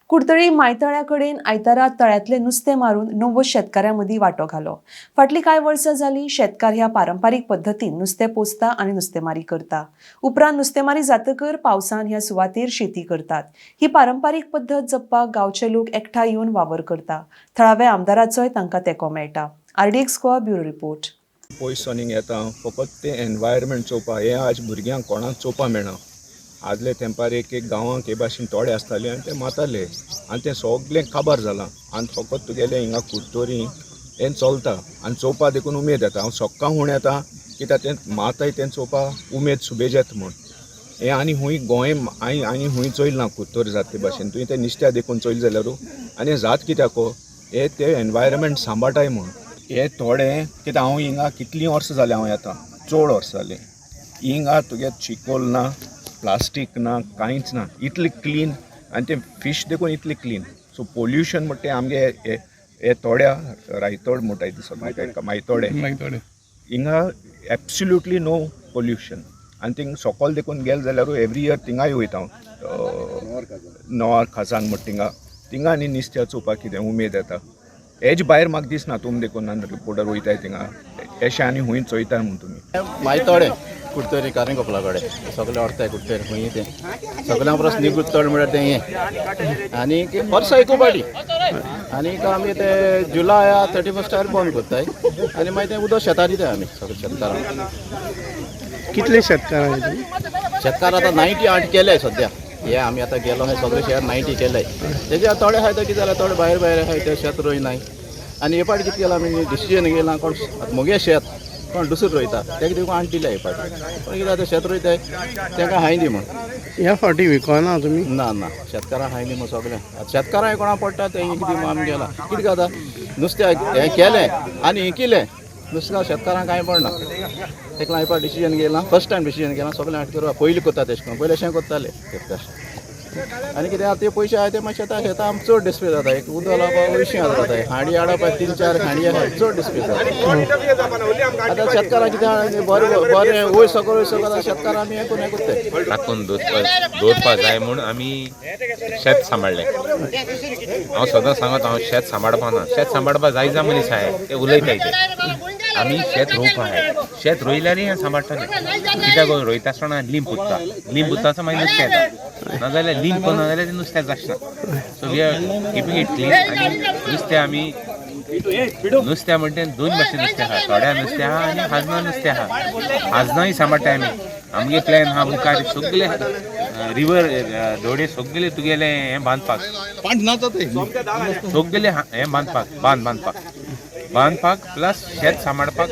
कुडतरी मायतळ्या कडेन आयतारा तळ्यांतलें नुस्तें मारून 90 शेतकारां मदीं वांटो घालो. फाटलीं कांय वर्सां जालीं शेतकार ह्या पारंपारीक पद्दतीन नुस्तें पोसता आनी नुस्तेमारी करता. उपरांत नुस्तेमारी जातकर पावसान ह्या सुवातेर शेती करतात. ही पारंपारीक पद्दत जपपाक गांवचे लोक एकठांय येवन वावर करता. थळाव्या आमदाराचोय तांकां तेंको मेळटा. RDX Goa bureau report. पयस हिंग येता फकत तें एनवायरमेंट चोवपा. हें आज भुरग्यांक कोणाक चोवपा मेळना. आदले तेंपार एक एक गांवांक हे भाशेन थोडे आसताले आनी ते मारताले आनी तें सगलें काबार जालां आनी फकत तुगेलें हिंगा कुडतरी हें चलता आनी चोवपा देखून उमेद येता. हांव सक्कां हूण येता कित्याक तें माताय तें चोवपा उमेद सुबेज येता म्हूण. हें आनी खूंय गोंय हांवें आनी खूंय चोयलें ना कुडतरी जाता ते भाशेन. तुवें तें निस्त्या देखून चोयलें जाल्यार आनी हें जात कित्याक हें तें एनवायरमेंट सांबाळटाय म्हूण. हे थोडे कित्याक हांव हिंगा कितलीं वर्सां जालीं हांव येता, चड वर्सां जालीं. हिंगा तुगे चिकोल ना, प्लास्टीक ना, कांयच ना, इतलें क्लीन आनी तें फीश देखून इतलें क्लीन. सो पोल्युशन म्हणटा तें आमगे हे थोड्या रायतोड म्हणटाय ते सगळे मायतोडे हिंगा एब्सोल्युटली नो पोल्युशन. आनी थिंग सोकोल देखून गेले जाल्यार एवरी इयर थिंगाय वयता हांव, नवार खासान म्हणटा थिंगा. थिंगा आनी नुस्त्या चोवपाक कितें उमेद येता. हेज भायर म्हाका दिसना तुमी देखून रिपोर्टर वयताय थिंगा एशें आनी खूंय चोयताय म्हूण तुमी. मायतोडे कुडतरी कारेंकोपला कडेन सगळे व्हरताय कुडतरी खंय तें सगळ्यां परस निगूत चड म्हळ्यार तें हें आनी वर्सा एकू पाटी. आनीक आमी ते जुलय 31 बंद करताय आनी मागीर तें उदक शेतां दिताय आमी सगळे शेतकारांक. कितले शेतकार आहात तुमी? शेतकार आतां 98 केले सद्या. हे आमी आतां गेलो हे सगळे शेत 90 केले. तेजे थोडे आहाय ते कितें जाल्यार थोडे भायर भायर आहाय ते शेत रोयनाय. आनी हे पाटी कितें केलां आमी डिसिजन घेयलां, कोण मुगे शेत कोण दुसरो रोयता तेका देखून आनी दिल्या हे पाटी. पण कितें आतां शेत रोयताय तेका हांय दी म्हूण. ह्या फावटी विकना तुमी? ना ना, शेतकारांक हांय दी म्हूण सगळें. आतां शेतकारांक कोणा पडटा तें कितें म्हूण आमी गेलां. कितें जाता नुस्त्या हें केलें आनी इकिलें नुस्त्या शेतकारांक कांय पडना. तेका लागून हे डिसिजन घेयलां, फर्स्ट टायम डिसिजन घेयलां सगळें आट करपा. पयलीं करता तेशें करून, पयलीं अशें करताले शेतकार. आनी कितें आतां ते पयशे आहाय ते मातशे शेतां शेतां आमकां चड डिस्प्ले जाता. एक उदक लावपाक 80,000 जाता, हांडी हाडप 3-4 हांडी आहाय चड डिस्प्ले जाता. आतां शेतकारांक कितें बरें बरें वयर सकयल वयर सकयल आतां शेतकार आमी हें करून हें करताय. राखून दवरपा जाय म्हूण आमी शेत सांबाळ्ळें. हांव सदां सांगत हांव शेत सांबाळपा ना, शेत सांबाळपा जाय जा मनीस आहाय ते उलयताय ते. आमी शेत रोवपा आहाय, शेत रोयल्यारय हें सांबाळटलें. कित्याक रोयता आसतना लिंप उरता, लिंप उरता आसतना मागीर नुस्तें येता, नाजाल्यार लिंप ना जाल्यार तें नुस्त्याक जाचना. So we are keeping it clean. आनी नुस्तें आमी नुस्त्या म्हणटे दोन भाशेन नुस्तें आहा, थोड्या नुस्तें आहा आनी हाजना नुस्तें आहा. हाजनाय सांबाळटाय आमी. आमगे प्लॅन आहा मुखार सगळे रिवर धोडे सगळे तुगेले हें बांदपाक, सगळे हें बांदपाक, बांद बांदपाक बांदपाक प्लस शेत सांबाळपाक,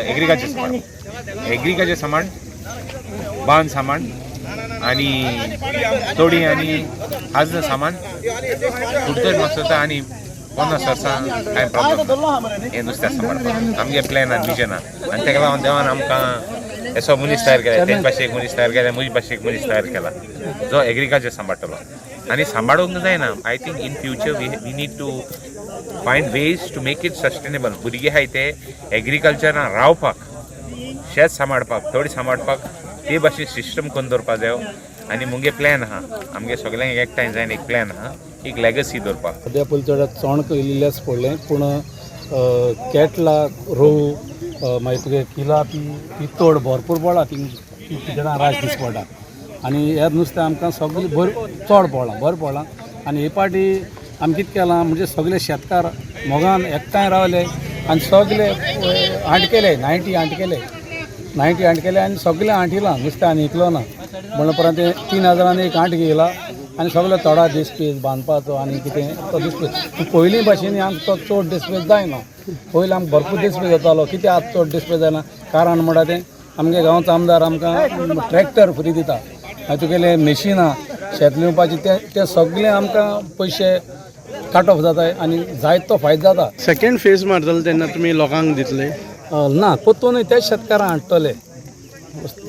एग्रीकल्चर सांबाळपाक, एग्रीकल्चर सामान, बांद सामान आनी तोडी आनी हाजना सामान कुडतरी मागता आनी 50 वर्सां कांय प्रॉब्लम ना हें नुस्त्या सांबाळपाक. आमगे प्लॅन आनी विजन आहा आनी तेका लागून देवान आमकां असो मनीस तयार केला. तेज भाशेक मनीस तयार केला, म्हजे भाशेक मनीस तयार केला जो एग्रीकल्चर सांबाळटलो. आनी सांबाळूंक जायना, I think in future we need to find ways to make it sustainable. भुरगे आहाय ते एग्रीकल्चरान रावपाक, शेत सांबाळपाक, थोडी सांबाळपाक ते भाशेन सिस्टम करून दवरपा जायो. आनी मुगे प्लॅन आहा, आमगे सगल्यांक एकठांय जायन एक प्लॅन आहा एक लेगसी दवरपाक. सद्या पयलीं चड चोणक इल्लेंच पडलें, पूण केटला रोव मागीर तुगे किलापी पितोड भरपूर पडला. थिंग कितें रास दीस पडटा आनी हें नुस्तें आमकां सगळें बरें चड पडलां, बरें पडलां. आनी हे पाटी आमी कितें केलां म्हणजे सगळे शेतकार मोगान एकठांय रावले आनी सगळे आंट केले, 90 आंट केले, 90 आंट केले आनी सगळें आंटिलां नुस्तें आनी इकलो ना. म्हणल्या उपरांत ते 3,000 एक आंट घेयला आनी सगलो थोडा डिस्पेज बांदपाचो आनी कितें तो डिस्पेज पयलीं भाशेन आमकां तो चड डिस्पेज जायना. पयलीं आमकां भरपूर डिस्पेज जातालो, कितें आतां चड डिस्पेज जायना. कारण म्हणटा तें आमगे गांवचो आमदार आमकां ट्रॅक्टर फ्री दिता, मागीर तुगेले मेशिनां शेत लिवपाचें तें तें सगळें आमकां पयशे कट ऑफ जाता आनी जायतो तो फायदो जाता. सेकंड फेज मारतले तेन्ना तुमी लोकांक दितले? ना, पोत्तून तेच शेतकारां हाडटले,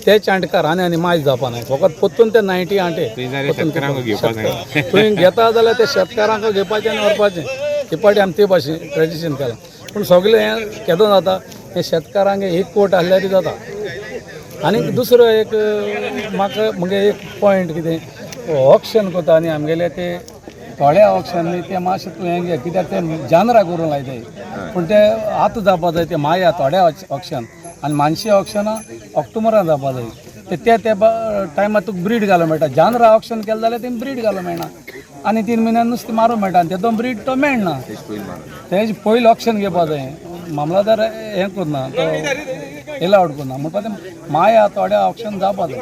तेच आंटकार आनी आनी मायज जावपा नाय. फकत पोत्तून ते 90 आंटे शेतकारांक घेवपाक जाय. तुवें घेता जाल्यार ते शेतकारांक घेवपाचें आनी व्हरपाचें. हे पाटी आमी ते भाशेन ट्रेडिशन केलां. पूण सगळें हें केदो जाता हें शेतकारांक एक कोट आहल्यार जाता. आनी दुसरो एक म्हाका मुगे एक पॉयंट कितें ऑक्शन कोता आनी आमगेले ते थोड्या ऑक्शन न्ही ते मातशें तूं हें घे, कित्याक ते जानवरां करूंक लायताय, पूण ते आतां जावपा जाय ते माया थोड्या ऑक्शन आनी मानशी ऑक्शनां ऑक्टोबरान जावपा जाय. ते त्या त्या टायमार तुका ब्रीड घालूंक मेळटा. जानवरां ऑक्शन केलें जाल्यार तें ब्रीड घालूंक मेळना आनी 3 म्हयन्यान नुस्तें मारूंक मेळटा आनी तेदो ब्रीड तो मेळना. तेज पयलीं ऑक्शन घेवपा जाय. मामलादार हें करना, तो एलावड करना, म्हणपा तें माया थोड्या ऑक्शन जावपा जाय.